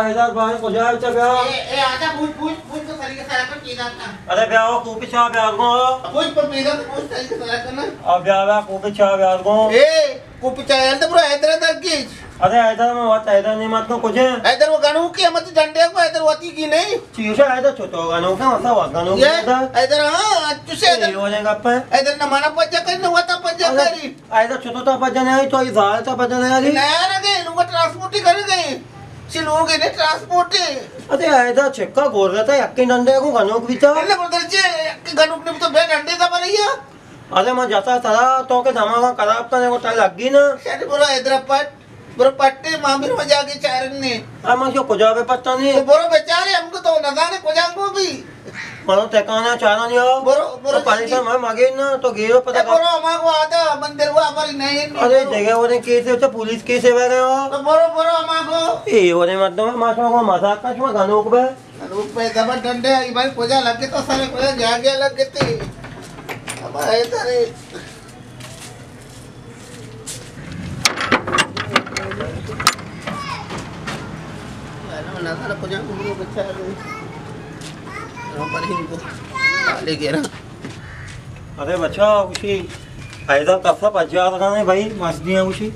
حیدر بھائی، کجا ہے؟ چا بیا۔ اے، اے، آجا، پوچھ، پوچھ، پوچھ تو طریقے سے آ کر چیز آتا۔ ارے بیا، وہ کوپی چاہ بیا گو۔ پوچھ پر پیدا تو پوچھ طریقے سے آ کر نا۔ اب بیا، بیا، کوپی چاہ بیا گو۔ اے، کوپی چاہ یلتے برو حیدر در کی۔ ارے حیدر، میں وقت حیدر نہیں مت کو کجے۔ حیدر وہ گنوکی ہے، مت ڈنڈے کو، حیدر وتی کی نہیں۔ چیوشا حیدر چھوٹو گنوک ہے، مسا وقت گنوک یہ ہے حیدر۔ حیدر، ہاں، تجھے حیدر۔ یہ ہو جائے گا پہ۔ حیدر نہ مانا پجا کری، نہ وتا پجا ارے۔ کری۔ ایدا چتو تا پجنے آئی تو ای زال تا پجنے آئی۔ نیا رگے، لوگ ٹرانسپورٹ ہی کرے گئے۔ چی لوگ نے ٹرانسپورٹ۔ اتے ایدا چکا گور رہتا، یکی ڈنڈے کو گنوک بیتا۔ اللہ کو درجے، یکی گنوک نے تو بے ڈنڈے دا بنایا۔ ارے من جاتا ترا تو کے دماغ خراب کرنے کو ٹائم لگ گئی نا۔ شاید برو حیدرآباد، برو پٹے ماں بھی مجا کے چارن نے۔ اما جو کجا بے پتہ نہیں۔ تو برو بیچارے ہم کو تو نہ جانے کجا کو بھی۔ منو ٹھکانا چاران یا۔ برو، برو تو پریشان جلدی۔ مت مگے نا، تو گیرو پتہ اے کر۔ برو ہما کو آتا، من دل کو ہماری نہیں ہے۔ ارے جگہ ورے کیسے ہوتا، پولیس کیسے بہ گئے ہو؟ تو برو، برو ہما کو۔ اے ورے مت دو، ما شما کو مذاق کا، شما گنوک بے۔ گنوک بے زبر ڈنڈے، ای بھائی کجا لگ گئے تو سارے کجا گیا گیا لگ گئے تے۔ ہمارے ترے۔ ارے بچا، گوشی ایدا کسا پجار کنے بھائی، مزدی ہیں گوشی۔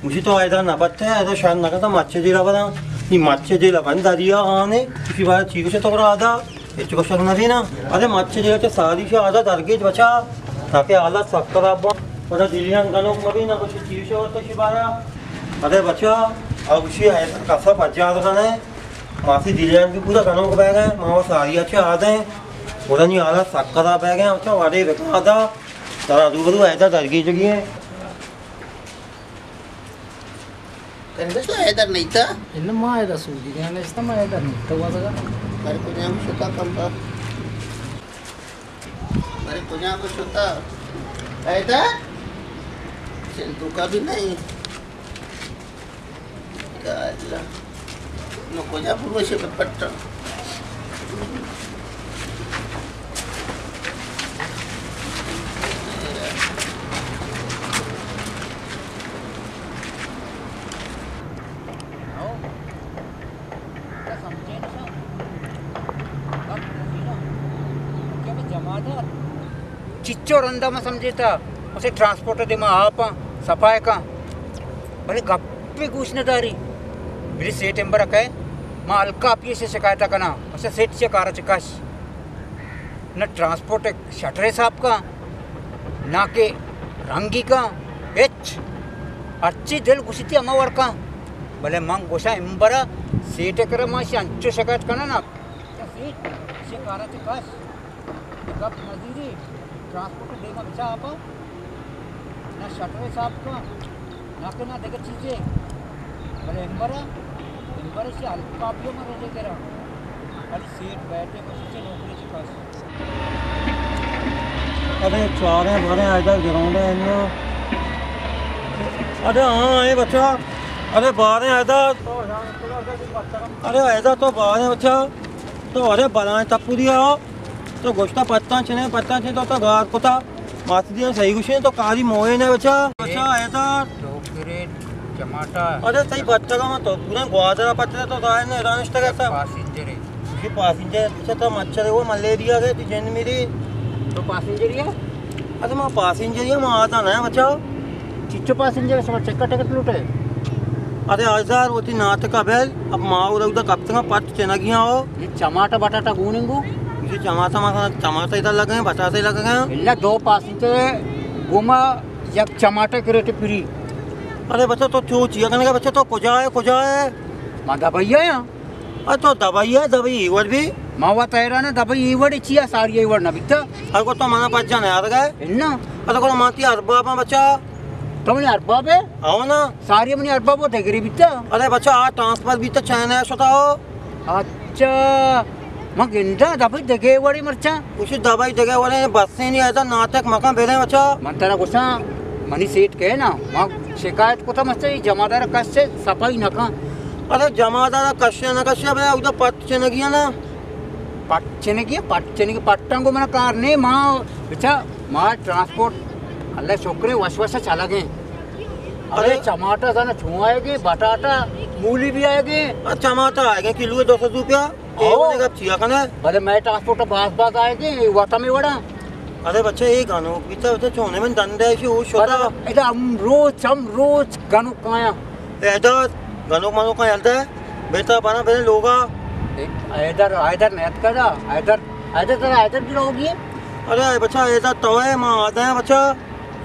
گوشی تو ایدا نہ بتے، ایدا شر نہ کرتا، مچے دیرا بنا۔ نی مچے دیرا بند دریا آنے، کسی بار چی گوشے تو برا آدا۔ ہچ گوشگ نہ بینا۔ ارے مچ جیڑ چہ ساری شہ آدا درگیج بچا، تاکہ حالت سک خراب با۔ پدا دلیان گنوک مبی نہ گوشی چیز شہ ورتہ شی بارا۔ ارے بچا، او گوشی ایسا کسا پجار کنے۔ ماسی دلیان بھی پورا گنوک بہ گئے، ما وہ ساری اچھے آدے۔ پدا نی حالت سک خراب بہ گئے، اچھا وڑے بکا آدا۔ ترا روبرو ایسا درگیج گئے۔ کنگش تو حیدر نہیں تھا؟ انہ ما حیدر سودی دیا نشتا، ما حیدر نہیں تھا واسا۔ بارے کجام شتا کم با؟ بارے کجام شتا؟ حیدر؟ سندوکا بھی نہیں۔ یا اللہ۔ نو کجا پروشے پٹا۔ چچو رندا ما سمجھتا، اسے ٹرانسپورٹ دے ما آپاں، صفائی کاں، بلے گپ پہ گوش نہ داری۔ بلے سیٹ امبر کئے، ما الکاپی سے شکایت کنا، اسے سیٹ چے کارا چکاش۔ نہ ٹرانسپورٹ شٹر حساب کاں، نہ کہ رنگی کاں، ہچ۔ ہرچی دل گوشتی ہما وڑ کاں۔ بلے من گوشاں امبرا سیٹ کرا ما شی انچو شکایت کناں نا۔ سیٹ، شی کارا چہ کش۔ گپ نزیری، ٹرانسپورٹ دیما بچا آپا۔ نہ شٹر حساب کاں، نہ کہ نہ دگہ چیزے۔ بلے امبر ء، امبر ء چہ الکاپی ء من رجے گراں۔ بلے سیٹ بیٹے گوشی چہ نوکری چہ کس۔ ارے چاریں باریں ایدا گراؤنڈ ء انو۔ ارے ہاں، اے بچا۔ ارے باریں ایدا۔ ارے ایدا تو باریں بچا۔ تو ارے بلائیں تپودی ہو۔ تو گوشتا پتاں چنے، پتاں چنے تو، تو گار کتا۔ مات دیاں صحیح گوشیں، تو کاری موئے نہ بچا۔ بچا، ایدار۔ دو کریٹ چماٹا۔ ارے، صحیح بچا، من تو پورا گوادر پتہ تو دائیں نے رانشتا کرتا۔ پاسنجر ہے۔ یہ پاسنجر، اچھا، تو مچھر ہے، وہ ملیریا گئے، تو جن میری۔ تو پاسنجر ہی ہے؟ ارے، میں پاسنجر ہی ہوں، میں آتا نہ بچا۔ چچو پاسنجر ہے، سمجھ چکا ٹکٹ لوٹے۔ ارے، ایدار، وہ تھی ناتکا بیل، اب ماں اور ادھر کب تک پٹ چنگیاں ہو۔ یہ چماٹا بٹاٹا گوننگو۔ یہ چماٹا، ماسا چماٹا ادھر لگے ہیں، بٹاٹے لگے ہیں۔ اللہ دو پاسنجر گوما یک چماٹا کریٹ پری۔ ارے بچا تو چو چیا کنے کا بچا تو کجا ہے، کجا ہے؟ ما دبئی آیا۔ ارے تو دبئی ہے، دبئی ایور بھی۔ ما وا تیرا نا دبئی ایور چیا ساری ایور نہ بیتا۔ ارے کو تو منا پچا نہ یاد گئے؟ انا۔ ارے کو ماتی ارباب بچا۔ تو منی ارباب ہے؟ آؤ نا۔ ساری منی ارباب وہ دگری بیتا۔ ارے بچا، آ ٹرانسفر بیتا، چائنا شتا ہو۔ اچھا، من گندا دبئی دگے وڑی مرچاں۔ اسی دبئی دگے وڑی بسیں نہیں آتا، ناتک مکان بیرے بچا۔ من ترا گوشاں، منی سیٹ کہے نا، من شکایت کتا مچا، یہ جمعدار کش سے صفائی نکاں۔ ارے جمعدار کش نہ کش، بھائی، ادھر پٹ چنگی ہے نا۔ پٹ چنگی، پٹ چنگی، پٹاں کو منا کار نہیں، ماں بچا، ماں ٹرانسپورٹ، اللہ شکر ہے، وش وش چلا گئے۔ ارے ارے۔ چماٹا زانا چون آئے گے، بٹاٹا، کولی بھی آئے گے؟ اچھا، ما تا آئے گے کلو دو سو روپیہ۔ اے او۔ ونے گپ چیا کنے؟ بلے میں ٹرانسپورٹ باز باز آئے گے، وطن میں وڑا۔ ارے بچہ، اے گنوک بیتا، بچہ چونے من دنڈے شو شتا۔ ارے ادا ہم روچ، ہم روچ گنوک آیا۔ اے ادا گنوک منوک آیا، الدا بیتا بنا بنے لوگا۔ اے، حیدر، حیدر نیت کرا، حیدر، حیدر ترا حیدر بھی رہوگی؟ ارے بچہ، حیدر تو ہے، ما آدھا ہے بچہ۔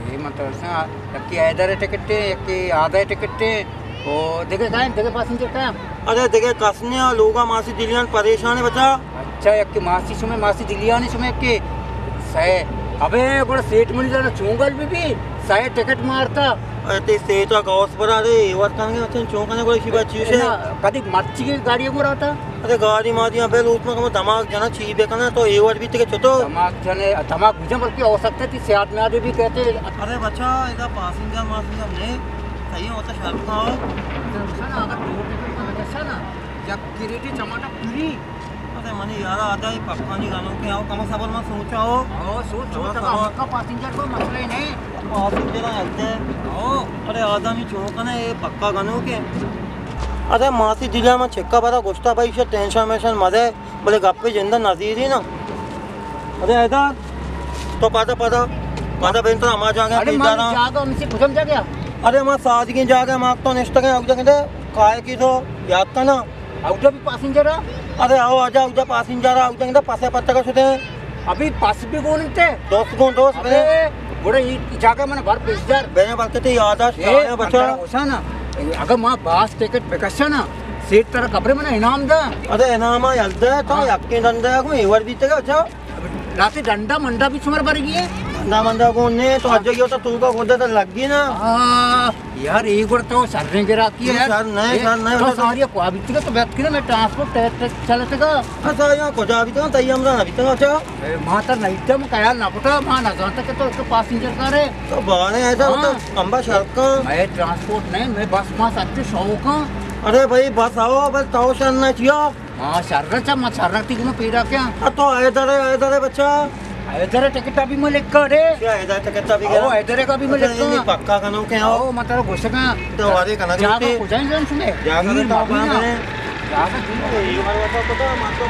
اے من ترساں، یکے حیدر ءِ ٹکٹ ایں، یکے آدھا ءِ ٹکٹ ایں، او دگہ کائیں، دگہ پاسنجر کائیں؟ ارے دگہ کس نہ ایں، لوگا ماسی دلیان پریشان ایں بچا۔ اچھا، یکے ماسی شمے، ماسی دلیان شمے یکے سئے۔ ابے گڑا سیٹھ منی زانا چون گل بی بی، سئے ٹکٹ مارتا۔ ارے تئی سیٹھ ءَ گوس برا، ارے اے وقت کنگے، اچھا چون کنے گڑا شی بچی شے۔ نہ، کدی مرچی گاڑی گورا تا؟ ارے گاڑی ما دیاں بل اوت ما کمو دماغ جنا چی بکناں تو اے وڑ بیت کہ چتو۔ دماغ جنے، دماغ بجن بلکہ ہو سکتا ہے تی سیاد میں آدے بھی کہتے۔ ارے بچا، ادا پاسنجر ماسنجر نے، صحیح ہوتا شرط نہ ہو۔ نا، اگر دو ٹکٹ کا بچا نا، یک کریٹی ٹماٹر پوری۔ ارے منی یارا آدھا ہی پکانی گانوں کے آؤ، کم صبر ما سوچا ہو۔ ہاں، سوچ، سوچ، صبر، اگر صبر۔ ہم کا پاسنجر کو مسئلہ ہی نہیں۔ پاسنجر آتے۔ ہاں۔ ارے آدمی چوکنے، اے پکا گنوکے۔ ارے ماسی دلیا من چکا برا گوشتا بھائی، ایشا ٹینشن مینشن مدے، بلے گپے جندا نزیری نا۔ ارے حیدر، تو پادا، پادا، پادا بین تو ہما جاگہ ارے پیدا ماں نا۔ جاگہ ہم سے کجم جاگہ؟ ارے ما سادگی جاگہ ما تو نشتگے، اوجا کندے کائے کی تو یاد کنا۔ اوجا بھی پاسنجر ہے؟ ارے آؤ آجا، اوجا پاسنجر ہے، اوجا کندے پاسے پتہ کا شدے۔ ابھی پاس بھی کون انتے؟ دوست کون دوست ارے، بڑے۔ گڑا یہ جاگہ من بار پیش دار۔ بے بلکہ تے یاد آ اے، بچا۔ مطلب، ہوشا نا، اگر ما باس ٹکٹ بکشا نا، سیٹ ترا خبر من انعام دا۔ ارے انعام آ یلدا تو ہاں۔ یکے دندا کو ایور بیتے گا، اچھا۔ لاتے ڈنڈا منڈا بھی شمار بر گئے۔ ڈنڈا منڈا کو نے تو ہاں۔ اجے گیو تو تو کا گودا تو لگ گئی نا۔ ہاں۔ یار، اے گڑ تو شریں گراکی ہے۔ شر نہیں، اے، شر نہیں، تو بس ساری کو ابھی تک تو بیت کنا میں ٹرانسپورٹ ٹیک، ٹیک چلتے گا۔ اچھا، یہاں کجا ابھی تک تئی ہمراہ ابھی تک اچھا۔ اے، ما تر نہیں تم خیال نہ کتا، ما نہ جانتا کہ تو ایک پاسنجر کا رے۔ تو بانے ایسا ہاں۔ ہوتا، امبا شرط کا۔ میں ٹرانسپورٹ نہیں، میں بس ما سچے شوق ہاں۔ ارے بھائی، بس آؤ، بس تو شر نہ چیا۔ ہاں، شر چا، ما شر تی گنو پیدا کیا۔ آ تو حیدر ہے، حیدر ہے بچا۔ حیدر ٹکٹ ابھی میں لکھا رے۔ کیا حیدر ٹکٹ ابھی او، گیا؟ حیدر کا بھی میں اچھا، لکھا۔ یہ پکا کنو کے آؤ۔ او، مطلب گوشگا۔ تو والے کنا جاگا جوتے۔ کجا جان سنے؟ جاگا جی، تو مابینا۔ جاگا جی۔ یہ والے تو پتا، مطلب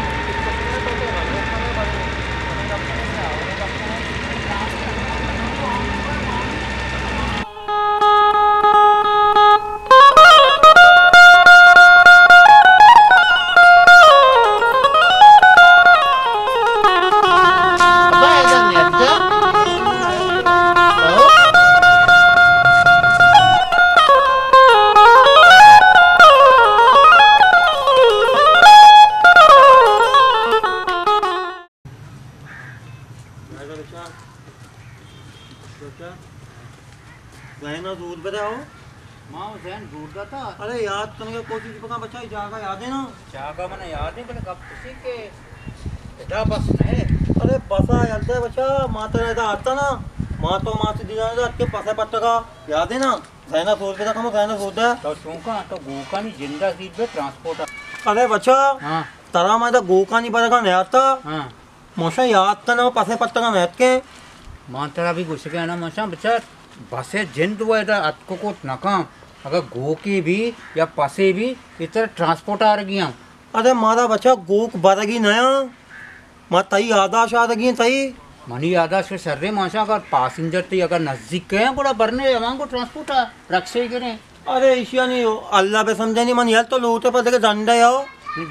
ذہن ءَ زور بدے ہو۔ ما ذہن زور داتا۔ ارے یاد کنگے کوشش بکن بچا، اے جاگہ یاد ہے نا؟ جاگہ من یاد ہے، بلے گپ اسی کہ ادا بس نہ ہے۔ ارے بس آ یاد ہے بچا، ما ترا ادا آتا نا، ما تو ماسی دلان دا اتکے پسے پٹگا، یاد ہے نا؟ ذہن ءَ زور بدے، کمو ذہن ءَ زور دے۔ تو چونکا تو گوکانی جندا زیر بے ٹرانسپورٹ۔ ارے بچا، ہاں۔ ترا ما ادا گوکانی برگا نیارتا۔ ہاں۔ ماشاں یات کناں، پسے پتگاں نیتکیں۔ من ترا بھی گوشگا نا ماشاں بچار، بسے جند و ادا اتک کت نکاں۔ اگاں گوکے بھی یا پسے بھی، اے ترا ٹرانسپورٹ آرگی آں۔ ارے مارا بچا گوک برگی نیاں، ما تئی یاداش آرگی ایں تئی۔ منی یاداش شریں ماشاں، اگر پاسنجر تئی اگر نزیک کئے گڑا برنے ہمانگو ٹرانسپورٹ آ رکشے گریں۔ ارے ایشیانی اللہ بہ سمجھانی، من یل تو لوٹے پہ دگہ ڈنڈا یاو۔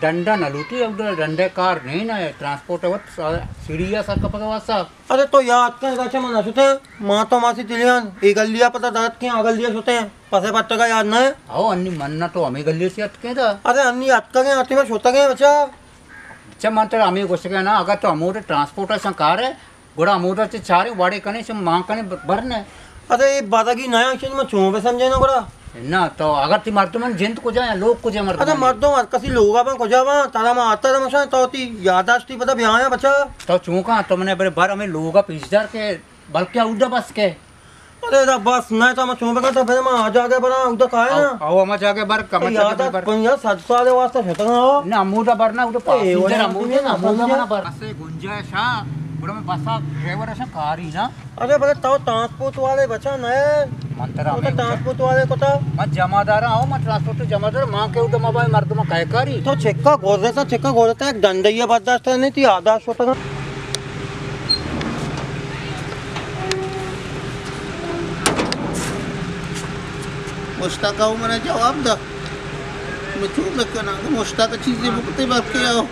ڈنڈا نہ لوٹی، اب ڈنڈے کار نہیں نا، ٹرانسپورٹ وت سیڑھی یا سر کپگا واسا۔ ارے تو یاد کن، گچا من نشتے، ما تو ماسی دلیان، ای گلیا پتا دات کے، آ گلیا شتے، پسے پٹگا یاد نہ ہے۔ او انی من نہ تو ہمیں گلی سے اتکے دا۔ ارے انی اتکگے، آتی میں شتگے بچا۔ اچھا، من ترا ہمے گوشگا نا، اگر تو ہمودا ٹرانسپورٹ ءَ شان کارے، گڑا ہمودا چہ چاریں وڑے کنے، شان مان کنے بر-، برنے۔ ارے، اے بدگی نیاں، شان من چون بہ سمجھے نا گڑا؟ نا، تو اگر تی مردمانی جند کجا ہیں، لوگ کجا مردمانی؟ ارے، مردم ہر کسی لوگا باں، کجا باں، ترا ما آتا رمشاں، تو تی یاداشتی پدا بیایا بچا۔ تو چون کن، تو منے برے بر ہمے لوگا پیش دار کے، بلکہ اودا بس کے۔ ارے دا بس نہ، تو ما چون بکن، تو پھر ما آ جاگہ بنا، اودا کائے نا۔ او، او، ہما جاگہ بر، کم اے جاگہ یاد بر۔ پنجاہ سد سال واسطہ شتگا ہو۔ نہ، ہمودا بر نہ، اودا اے پاسنجر وڑا ہمودا، نہ، ہمودا سمجھے۔ منا بر۔ بس گنجائش ہاں، گڑا میں بسا ڈرائیور اشا کاری نا۔ ارے بلے تو ٹرانسپورٹ والے بچا نہ۔ من ترا تو ہمے ٹرانسپورٹ والے کتا؟ من جمعدار آں، من ٹرانسپورٹ جمعدار، مان کے اود مبائے مردم کئے کاری؟ تو چکا گوزتا، چکا گوزتا، ایک ڈنڈے یہ برداشت نہیں تھی، آدھا شو تک۔ مشتاق آؤ منا جواب دا۔ من چو بکناں کہ مشتاق چیزے بکتے بلکہ آؤ۔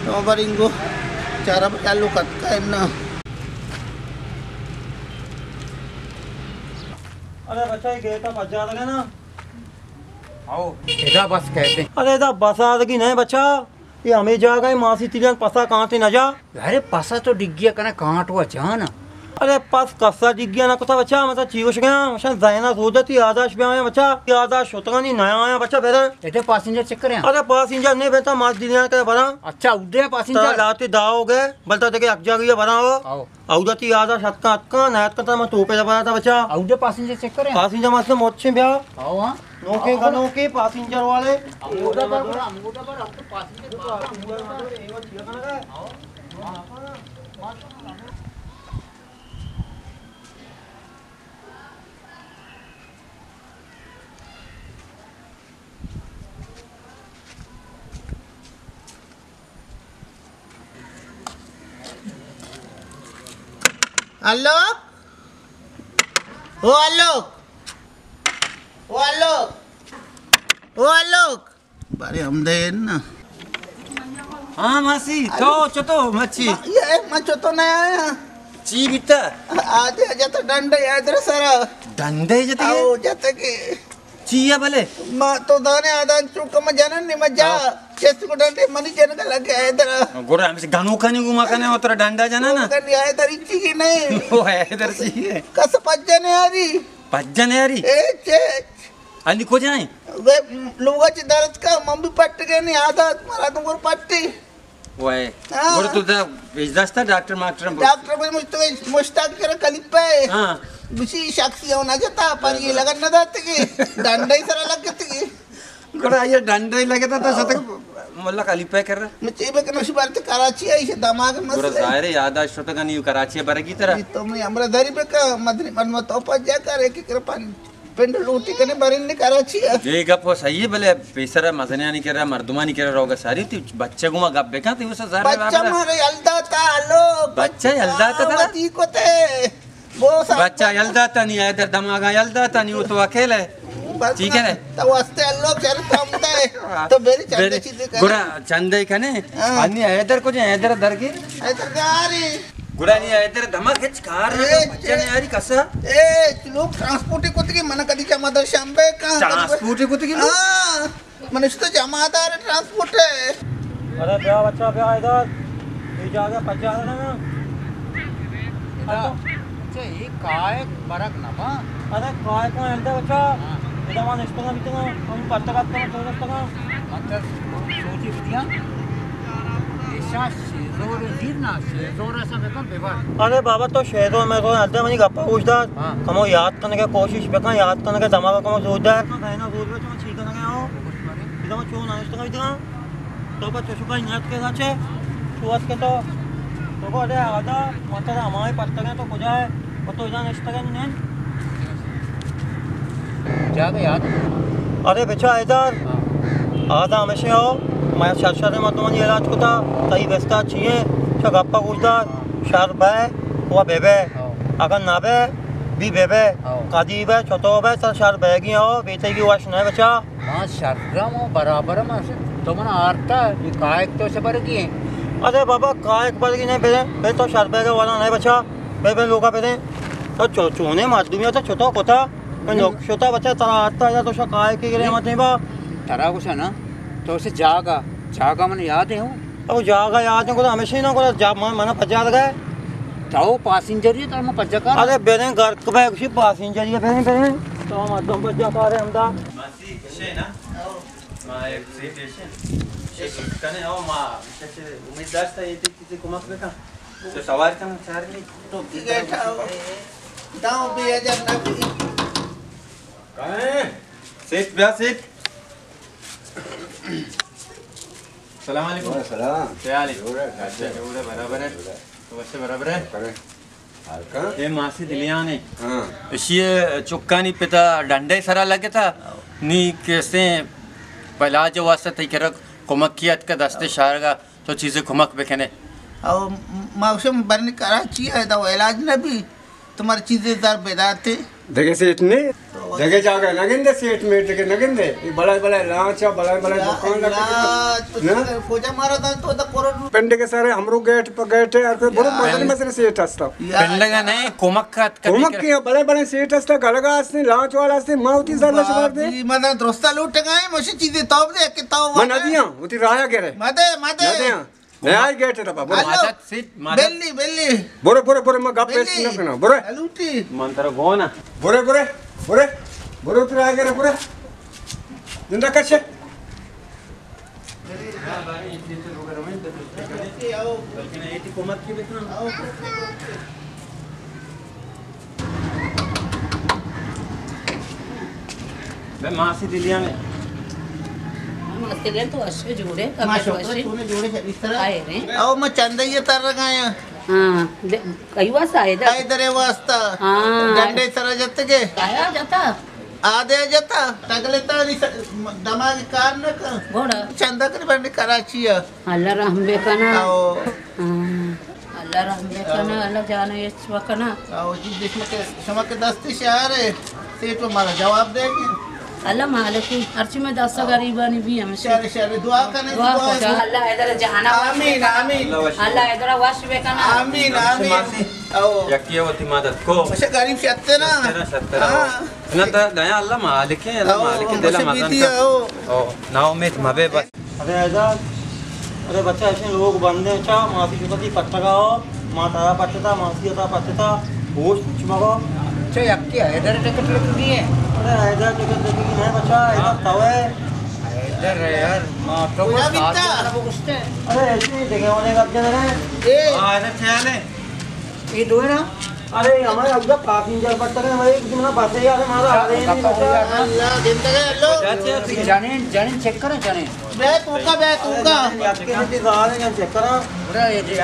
تو برینگو چارا بچالو کتکا اناں۔ ارے بچہ، یہ گیٹ ءَ پجا لگا نا۔ او، ادا بس کہتے ہیں۔ ارے ادا بس آ لگی نہیں بچہ، یہ ہمیں جاگہ ہے، ماسی تیلیان پسا کانٹے نہ جا۔ ارے پسا تو ڈگیا کنا کانٹ ہوا جانا۔ ارے پس کسا ڈگیا نہ کتا بچہ، مطلب چی وش گیا، مشان زینا زودتی آداش بیا آیا بچہ، یہ آداش شتگانی نیا آیا بچہ بیرے۔ اتے پاسنجر چیک کریں؟ ارے پاسنجر نہیں بیتا، ماس دلیان کے برا۔ اچھا، اڈے پاسنجر؟ ترا لاتے داؤ گئے، بلتا دیکھے یک جاگہ برا ہو۔ آؤ۔ اودا تی یادا شتکا اتکا، نہ اتکا تا من توپے دپا تا بچا۔ اودا پاسنجر چیک کریں؟ پاسنجر ماسٹر موچیں بیا۔ آؤ ہاں۔ نوکے گنوکے پاسنجر والے۔ اودا پر، اودا پر، اب تو پاسنجر باہر۔ الوک، او الوک، او الوک، او الوک۔ بارے ہم دے نا۔ ہاں ماسی، تو چتو مچی؟ ما-، یہ ما چتو نہ آیا۔ چی بیتا؟ آدے جت ڈنڈے ادر سرا۔ ڈنڈے جت کے؟ او جت کے۔ چی ہے بلے؟ ما تو دانے آدان چوکا ما جنن نی ما جا۔ ہاں۔ چست کو ڈنڈے منی جنگا لگے ادر۔ گورا ہمیں گنوکانی گما کنے اترا ڈنڈا جنا نا۔ گنی ادر چی کی نہیں۔ او ادر چی ہے؟ کس پجنے آری۔ پجنے آری؟ اے چے۔ انی کجا ہیں؟ وے لوگا چی درد کا من بھی پٹ گئے نہیں آدھا مرا تو گور پٹی۔ وے۔ ہاں۔ گور تو دا پیش داشتا ڈاکٹر ماکٹر ہم۔ ڈاکٹر بھی مشت-، مشتاق کرا کلیپا ہے۔ ہاں۔ گوشی شخصی ہونا جتا پر یہ لگن نہ داتے کہ ڈنڈا ہی سرا لگ گئے تھے۔ گڑا یہ ڈنڈے لگے تھا تو ستک ملا کلیپا کر رہا۔ میں چیبے کنوشی بارتے کراچی آئی سے دماغ مسئلہ۔ گڑا ظاہر ہے یاداشت شتگا نہیں کراچی برگی ترا۔ جی تو میں امرا داری بکا مدنی مردم تو پجا کر ایک ایک پانی۔ پنڈ لوٹی کنے برین نے کراچی ءَ۔ اے گپ و صحیح ہے، بلے پیسرا مزنیانی کرا، مردمانی کرا روگا ساری تی بچہ گوما گپ بکن تی اسا زر بچہ مارے یلدا تا لو۔ بچہ یلدا تا ترا؟ وتی کو تے۔ بو سا بچہ یلدا تا نہیں، ادھر دماغا یلدا تا نہیں، وہ تو اکیلے۔ بس ٹھیک ہے نا؟ تو واسطے اللہ چل تم دے۔ ہاں۔ تو میری چندے چیزیں کنے۔ گڑا چندے کنے۔ ہاں۔ انی ادھر کو جو ادھر درگی۔ ادھر گاری۔ گڑا نی ادھر دماغ ہچ کار نہ اے، بچہ نے یاری کسا۔ اے، لوگ ٹرانسپورٹ کتگی، من کدی جمع در شمبے کا۔ ٹرانسپورٹ کتگی لوگ؟ ہاں، من اس تو جمع دار ٹرانسپورٹ ہے۔ ارے بیا بچہ بیا ادھر، یہ جاگہ پچا رہا نا۔ ادا، اچھا، یہ کائے برک نہ با۔ ارے کائے کو اندر بچہ، ہاں۔ ادا وان اشتنا بیتنا، ہم پتہ کرتا ہوں، تو اشتنا۔ مطلب، سوچی بدیا۔ ایشاں شیزور زیر نا، شیزور ایسا بکن ببر۔ ارے بابا تو شیزور میں تو ہلتے منی گپا گوش دار۔ ہاں۔ کمو یاد کرنے کی کوشش بکن، یاد کرنے کے دماغ کمو زور دار۔ تو کہنا زور بے تو چی کرنے ہو؟ ادا چون نشتگا بیتگا۔ تو پہ چشکا نیت کے ساچے۔ تو اس کے تو۔ تو کو ارے آدا، مطلب ہمارے پتگا تو کجا ہے؟ و تو ادا نشتگے نین؟ جاگہ یاد؟ ارے بچا ادھر۔ ہاں۔ آدا ہمیشہ ہو، میں شر شر مردمانی علاج کتا، تئی بستا چیئے، چا گپا گوش دار، شر بے و بے بے۔ ہاں۔ اگر نہ بے، بھی بے بے۔ ہاں۔ کدی بے، چتو بے، سر شر بے گی ہو، بیتے گی وش نہ بچا۔ ما شرم و برابر ما، تو منا آرتا، یہ کائک تو سے برگی ہیں۔ ارے بابا، کائک برگی نہیں، بے، بے تو شر بے گے والا نہیں بچا۔ بے بے لوگا بدیں۔ تو چو-، چونے مردمی تو چتو کتا۔ من نوک شتا بچہ ترا آتا یا تو شا کائے کے گرے مت با۔ ترا گوشا نا، تو اسے جاگا، جاگا من یاد ہے ہوں۔ او جاگا یاد ہے، کو ہمیشہ نہ کو جا من، من پجا لگا ہے۔ تو پاسنجر ہے، تو من پجا کر۔ ارے بیریں گھر کو بے کسی پاسنجر ہے، بیریں، بیریں۔ تو مردم پجا کر ہے ہمدا۔ ماسی، شے نا؟ ما ایک سیٹ ایشن۔ شے کنے او ما، شے امید داشتا یہ کسی کمک بکن۔ تو سوار کن چار نہیں۔ تو کی بیٹھا ہو؟ داؤں بھی اجر نہ بھی۔ کہاں ہے؟ سیٹ بیا سیٹ۔ السلام علیکم۔ وعلیکم السلام۔ کیا حال ہے؟ جوڑ ہے، اچھا، جوڑ ہے، برابر ہے۔ جوڑ ہے۔ تو بچے برابر ہے؟ برابر ہے۔ اے ماسی دلیانے۔ ہاں۔ اشی چکانی پتا ڈنڈے سرا لگتا۔ نی کسے پلاج واسطہ تئی کرا کمکی اتکا دست شارگا تو چیزے کمک بکنے۔ او ما گوشم برنی کراچی ہے، دا علاج نہ بی، تمہارا چیزے زر بداتے۔ دگہ سیٹ نے، دگہ جاگہ نہ گندے، سیٹ میٹ دگہ نہ گندے۔ یہ بڑا بڑا لانچ ہے، بڑا بڑا دکان لگا۔ تو نہ؟ کجا مارا دا تو دا کروڑ۔ پنڈ کے سارے ہمرو گیٹ پہ گیٹ ہے، اور کوئی بڑا مزن مزن سیٹ ہستا۔ پنڈگا نہیں، کمک کا کمک کیا، بڑے بڑے سیٹ ہستا، گلگا ہستے، لانچ والا ہستے، ما ہوتی زر نہ شمار دے۔ مدن درستا لوٹ گئے، مشی چیزیں تو دے کہ تو من نہ دیاں، ہوتی رایا گرے۔ مدے، مدے۔ نہ دیاں۔ نہ آئی گیٹ ء دپا، برو۔ ہلو۔ مدد سیٹ، مدد۔ بلی، بلی۔ برو، برو، برو، ما گپ پیش بلی۔ نہ کناں، برو۔ ہلوٹی۔ من ترا گونا۔ برو، برو، برو۔ برو، ترا آگے برو۔ زندہ کچھ۔ بے ماسی دلیاں میں۔ ماسی دلیاں تو اچھے جوڑے، ما شکر ہے، تو نے جوڑے سے اس طرح۔ آئے رے۔ او ما چندہ یہ تر رکھا ہے۔ ہاں، دے، کئی واسطہ آئے دا؟ آئے درے واسطہ۔ ہاں۔ ڈنڈے سرا جت کے۔ آیا جتا؟ آدے جتا۔ تگلے تا نہیں س-، دماغ کار نہ کر۔ گھوڑا۔ چندہ کر بندے کراچی ہے۔ اللہ رحم بکنا۔ او۔ ہاں۔ اللہ رحم بکنا، اللہ جان یچ بکنا۔ او جی، دشمن کے، شما کے دست شہر ہے، سیٹ مارا جواب دے گی۔ اللہ مالک ہے، ہرچی میں دست غریبانی بھی ہمیشہ۔ شہر، شہر، دعا کرنے دعا دعا کو۔ اللہ ادھر جانا آمین، آمین۔ اللہ ادھر وش بکنا۔ آمین، آمین۔ او۔ یکی وتی مدد کو۔ اچھا، غریب شتر نا۔ شتر نا، شتر نا۔ ہاں۔ نہ تو دیا اللہ مالک ہے، اللہ او، مالک ہے، دل مزن کا۔ او۔ او، نا امید مبے بس۔ ارے حیدر، ارے بچہ، ایسے لوگ بندے چا، ماسی شتا تئی پٹگا ہو، ما ترا پٹتا، ماسی تا پٹتا، ہوش کچھ مگو۔ چا یکی حیدر ٹکٹ لکھ دیے؟ ارے حیدر ٹکٹ لکھ دیے نہیں بچہ، حیدر تو ہے۔ حیدر ہے یار، ما تو کجا کو بیتا؟ ساتھ میں وہ گشتے۔ ارے ایسے ہی دیکھے ہونے کا کیا ہے؟ اے۔ ہاں، حیدر خیال ہے۔ یہ دو ہے نا؟ ارے، ہمارے اب تک پاسنجر بڑھتا ہے، ہمارے ایک دن بس ہے یار، ہمارا آ رہے ہیں، بچہ۔ اللہ، دن تک ہے، لو۔ جنین، جنین چیک کریں، جنین۔ بے توکا، بے توکا۔ ارے، جنین چیک کریں۔ ارے، یہ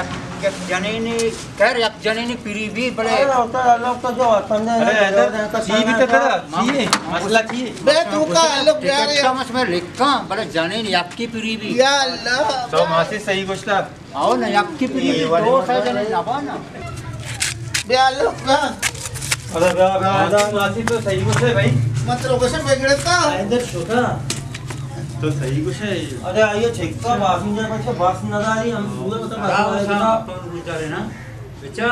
جنین، خیر، یک جنین پری بھی، بلے۔ ارے، استاد، اللہ کا جو آسان ہے، ارے، حیدر، چی بھی تو کرا، چی ہے؟ مسئلہ چی ہے؟ بے توکا، لو، یار، ٹکٹ کا مجھ میں لکھا، بلے جنین یک کی پری بھی۔ یا اللہ۔ تو ماسی صحیح گوشتا۔ آؤ نا، یکی پری دو سجن نبا نا۔ بیا لوگ نا۔ ارے بیا، بیا، بیا۔ ماسی تو صحیح گوشے بھائی۔ مت رو گوشے بگڑتا۔ ادھر چھوٹا۔ تو صحیح گوشے۔ ارے آئیے چھکا، پاسنجر بچے بس نہ داری، ہم سورے مطلب بس خراب نہ ہوتا۔ تو روزا لینا۔ بچا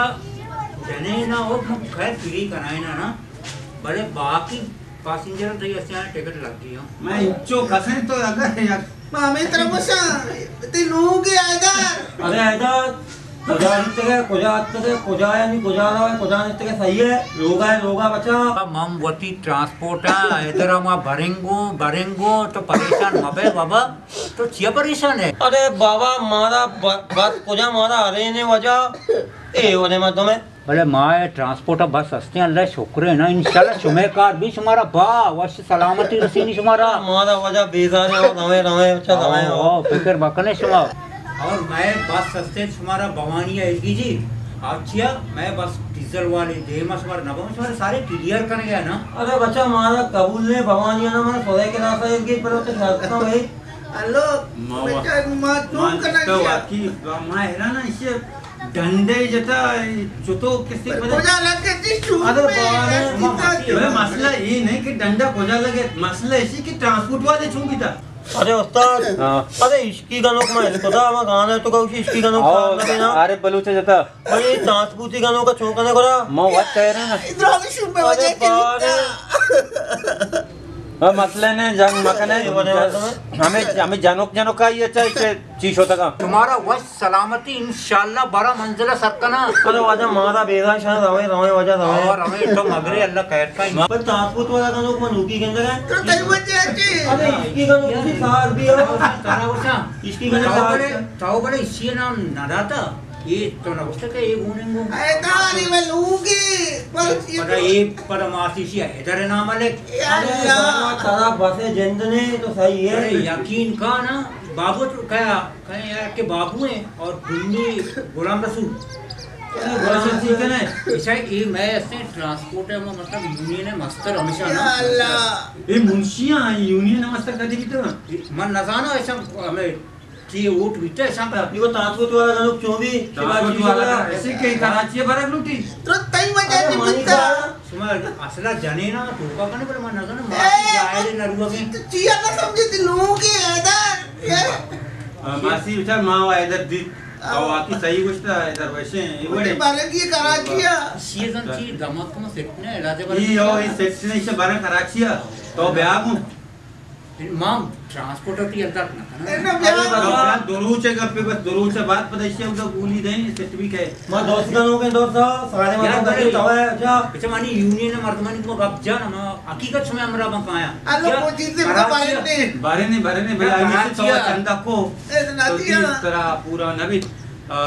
جنے نا، وہ خیر فری کنائے نا نا۔ بلے باقی پاسنجر تئی استیان ٹکٹ لگ گئی ہوں۔ میں انچو کسیں تو اگر یک ما ہمیں طرف وشاں، تئی لوگ ہے حیدر۔ ارے حیدر، کجا نشتگے، کجا اتکگے، کجا یعنی کجا روے، کجا نشتگے، صحیح ہے؟ لوگا ہے، لوگا بچا۔ من وتی ٹرانسپورٹ ہاں، حیدر ما برنگوں، برنگوں، تو پریشان مبے بابا، تو چیا پریشان ہے؟ ارے بابا، مارا ب-، بس کجا مارا ارے نے وجہ، اے ورے مردم ہے۔ بلے ما اے ٹرانسپورٹ ء بس ہستیں، اللہ شکر ہے نا، انشاءاللہ شمے کار بھی شمارا با وش سلامتی رسینی شمارا۔ مارا وجہ بیزار ہے، رویں، رویں، چل رویں۔ او، او، فکر مکنے شما۔ اور میں بس ہستیں شمارا بوانی ہے ایل پی جی، اور چیا میں بس ڈیزل والے دے ما شمارا نہ بہوں، شمارا سارے کلیئر کر گیا نا۔ ارے بچہ مارا قبول نہیں بوانی ہے نا، مارا سورے کے راستہ ایل پی جی پر تو شرط نہ بھائی۔ ہلو، ما وا-، بچہ، ما چون ما کنگ تو کیا؟ واقعی، ما حیران ہاں، ایشی ڈنڈے جتا، چتو کسی پر پتہ۔ کجا لگے تھی چون ارے میں بابا، ایسی ما بات مسئلہ، ہے۔ مسئلہ یہ نہیں کہ ڈنڈا کجا لگے، مسئلہ ایشی کہ ٹرانسپورٹ والے چون بیتا۔ ارے استاد، ہاں۔ ارے عشقی گنوک میں اس خدا، ما گانا تو کہو عشقی گنوک آؤ، ساتھ لگے نا۔ عارف بلوچ جتا۔ ارے ٹرانسپورٹ گنوک کا چون کنے کرا؟ ما وقت ہے نا۔ ادھر آگے شروع میں وجہ ارے کے بابا۔ ہاں، مسئلہ نے جنگ مکنے۔ ہمیں، ہمیں جنوک جنوک آئی اچھا، اسے چی شوتا کا۔ تمہارا وش سلامتی انشاءاللہ برا منزل سر کنا۔ ارے واجہ مارا بیگا شان روے، روے واجہ روے۔ اور ہمیں تو مگرے اللہ خیر کا۔ پر تاسپوت والا کا لوگ منوکی گندگا۔ تو تئی وجہ چی؟ ارے اس کی کا لوگ کی سار بھی ہے۔ کرا وشا۔ اس کی کا لوگ سار۔ تو بڑے اسی نام نہ داتا۔ یہ تو نہ گوشتا کہ یہ گوننگو۔ اے داری میں لوگی، پر پدا یہ پدا ماسی سی حیدر نام لے۔ یا اللہ۔ ترا بس جند نے تو صحیح ہے۔ ارے یقین کا نا، بابو تو کیا، کہیں یار کہ بابو ہیں اور بندی غلام رسول۔ بس ٹھیک ہے نا؟ اچھا، یہ میں ایسے ٹرانسپورٹ ہے، مطلب یونین ہے مستر ہمیشہ نا۔ یا اللہ۔ یہ منشیاں ہیں، یونین ہے مستر کدی بیتا؟ من نزاناں، ایسا ہمیں کہ ووٹ بیتا ہے، ایسا۔ یہ وہ ٹرانسپورٹ والا گنوک چون بھی، ٹرانسپورٹ والا ایسے کہ کراچی ہے برک لوٹی۔ تو تئی وجہ ارے نہیں مانی بنتا۔ شما اصلا جنینا ٹوکا کنے، بلے من نزاناں، ماسی جاہل نروگیں۔ تو چیا نہ سمجھے تھی لوگ کے حیدر؟ آ، ماسی بچار ما و حیدر دیت۔ او واقعی صحیح گوشتا، حیدر ویشے ہیں، یہ وڑے۔ بارے کی کراچی ہے۔ شیزن چی دماغ کو سیٹ نے علاج بارے۔ یہ ہو، یہ سیٹ نے اسے بارے کراچی ہے۔ تو بیا گوں۔ مام ٹرانسپورٹ ہوتی ہے، درد نہ کرنا۔ اے نہ بیا۔ بس دو روچ ہے گپے، بس دو روچ ہے بعد پتہ اسے ہم تو گولی دیں، سیٹ بھی کہے۔ ما دوست گنوک ہیں، دوست صاحب، سارے یار، مطلب بھائی، تو ہے، اچھا۔ اچھا، مانی یونین مردمانی کو گپ جان، ما حقیقت شما ہمراہ بان کایا۔ اللہ کیا؟ کو چیز سے کراچی بارے ہے۔ نہیں۔ بارے نہیں، بارے نہیں، بھائی، کیا آئی سے تو کراچی ہے؟ چندہ کو۔ اے تو نہ تو دیا۔ تیس طرح پورا نبی، آ،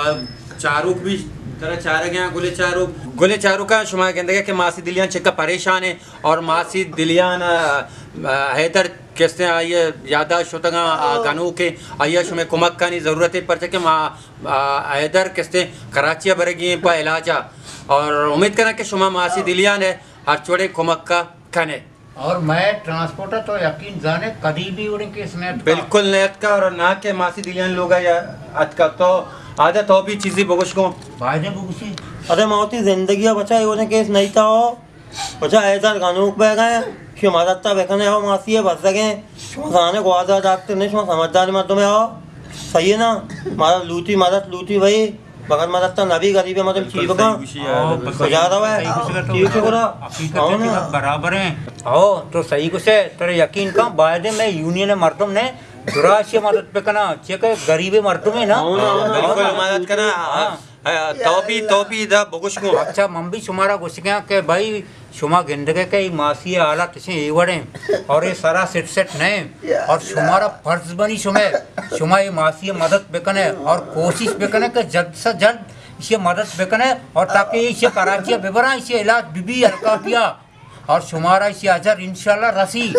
چاروک بھی، ترا چارگ ہیں، گلے چاروک۔ گلے چاروک کا شما گندگے کہ ماسی دلیان چکا پریشان ہے اور ماسی دلیان، آ، آ، حیدر کستے آئی یادداشت شتگاں، آ، او۔ گنوکیں، آئی شمے کمک کانی ضرورت ہے، پرچہ کہ ما، آ، حیدر کستے کراچی برگی ہیں پا علاجا، اور امید کرنا کہ شما ماسی او۔ دلیان ہے ہر چوڑے کمک کا کنے۔ اور میں ٹرانسپورٹ تو یقین زانے کدی بھی اڑیں کیس نہیں اتکا۔ بالکل نہیں اتکا، اور نہ کہ ماسی دلیان لوگا یا اتکا تو آدھا تو بھی چیزی بگوش کو۔ بایدے بگوشی۔ ارے موتی زندگی بچا، یہ کیس نہیں تھا ہو۔ بچا، حیدر گنوک بہ گئے، شما مدد تا بکنے، او ماسی بزگیں، شما زانے گوازا ڈاکٹر نے، شما سمجھدار مردم ہے، او صحیح ہے نا؟ مارا لوٹی مدد لوٹی بھائی، مگر مدد تا نبی غریب ہے، مردم چی بکا؟ کجا رہا ہے؟ چی چی کرا؟ حقیقت برابر ہیں۔ او تو صحیح گوشے، ترے یقین کن، بایدے میں یونین مردم نے دراشی مدد بکنا، چیکہ غریب مردم ہے نا۔ بالکل مدد کنا۔ ہاں۔ ہاں، تو بھی، تو بھی ادا بگوش گوں۔ اچھا، من بھی شمارا گوشگاں کہ بھائی، شما گندگے کہ ای ماسی حالات اسے ای وڑیں اور یہ سرا سٹ سٹ نہیں، اور شمارا فرض بنی شمے، شما یہ ماسی مدد بکنے اور کوشش بکنے کہ جلد سے جلد اسے مدد بکنے اور تاکہ اسے کراچی ببرا، اسے علاج بی بی ہلکا بیا۔ اور شمارا ایشی اجر انشاءاللہ رسی۔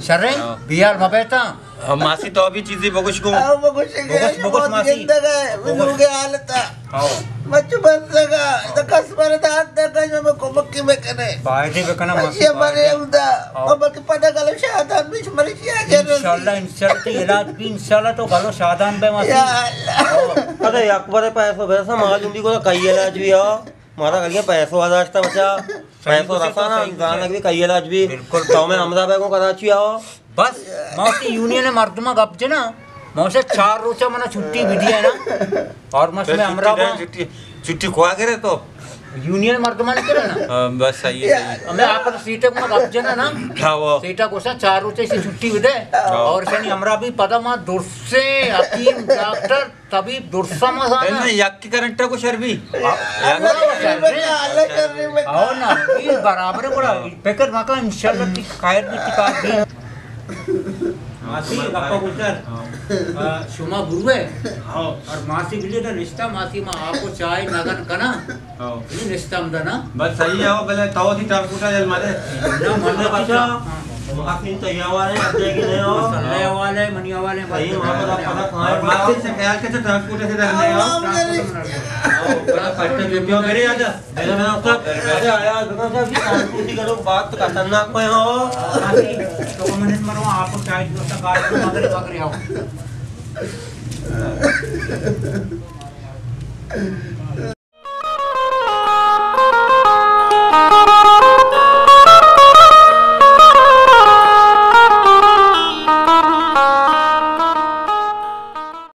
شریں؟ ہاں۔ بیال مبیتاں۔ ہاں، ماسی تو بھی چیزی بگوش گوں۔ ہاں، بگوش گوں۔ بگوش، بگوش ماسی۔ زندگ ہے، بگوش۔ لوگ حالت ہے۔ ہاں۔ مچ بس لگا، تو کس پر داد دگا جو میں کمک کی میں کنے۔ بایدے بکنا ماسی، یہ بایدے۔ مرے ہمدا، ہاں۔ اور بلکہ پدا گلو شادان بھی مرے کیا جرسی۔ انشاءاللہ، انشاءاللہ تو علاج بھی انشاءاللہ تو گلو شادان بے ماسی۔ یا اللہ۔ ہاں۔ ارے اکبر پیسو بیسا معلوم بھی کو کئی علاج بھی ہو۔ مارا گلیاں پیسو آ داشتا بچا، پیسو رسانا، انسان بھی کئی علاج بھی۔ بالکل۔ تو میں ہمدا بیگوں کراچی آؤ۔ بس، ما وتی یونین مردماں گپ جنا، ما اسے چار روچا منا چھٹی بھی دیا نا۔ اور ما شمے ہمراہ با۔ چھٹی، چھٹی کوا کرے تو؟ یونین مردمان کرے نا۔ ہاں، بس صحیح ہے، صحیح ہے۔ ہمیں آپ سیٹے کو گپ جنا نا۔ ہاں، وہ۔ سیٹا گوشا چار روچے سے چھٹی بھی دے۔ ہاں۔ اور شنی ہمراہ بھی پدا ما درسے حکیم ڈاکٹر طبیب درسا مزانا۔ علم یکی کرنٹا کو شر بھی۔ آ، آ، آ، نا، یہ برابر ہے، بڑا فکر مکا، انشاءاللہ تی خیر بھی تی کار بھی۔ ماسی، گپا گزر۔ آ، شما بروے۔ اور ماسی بلی تو نشتا، ماسی ما آپ کو چائے نگن کنا۔ ہاں۔ یہ نشتم دا نا۔ بس صحیح ہے، بلے تو تھی ٹرانسپورٹ جل مارے۔ نہ، من نہ بچا۔ ہاں۔ ماسی تو یہ والے، اب جائے گی نہیں ہو۔ مسئلے والے، منی والے، صحیح، وہاں پر پتہ کہاں ہے۔ ماسی سے خیال کے تو ٹرانسپورٹ سے ڈرنے ہو۔ ہاں، بڑا پٹا جو کیوں میرے یاد ہے۔ میرے میں آپ کا، ارے آیا، دکان سے ابھی ٹرانسپورٹ کی کرو، بات تو خطرناک میں ہو۔ ماسی، تو من مرو، آپ کو چائے دو، سا کار کرو، مگر، مگر آؤ۔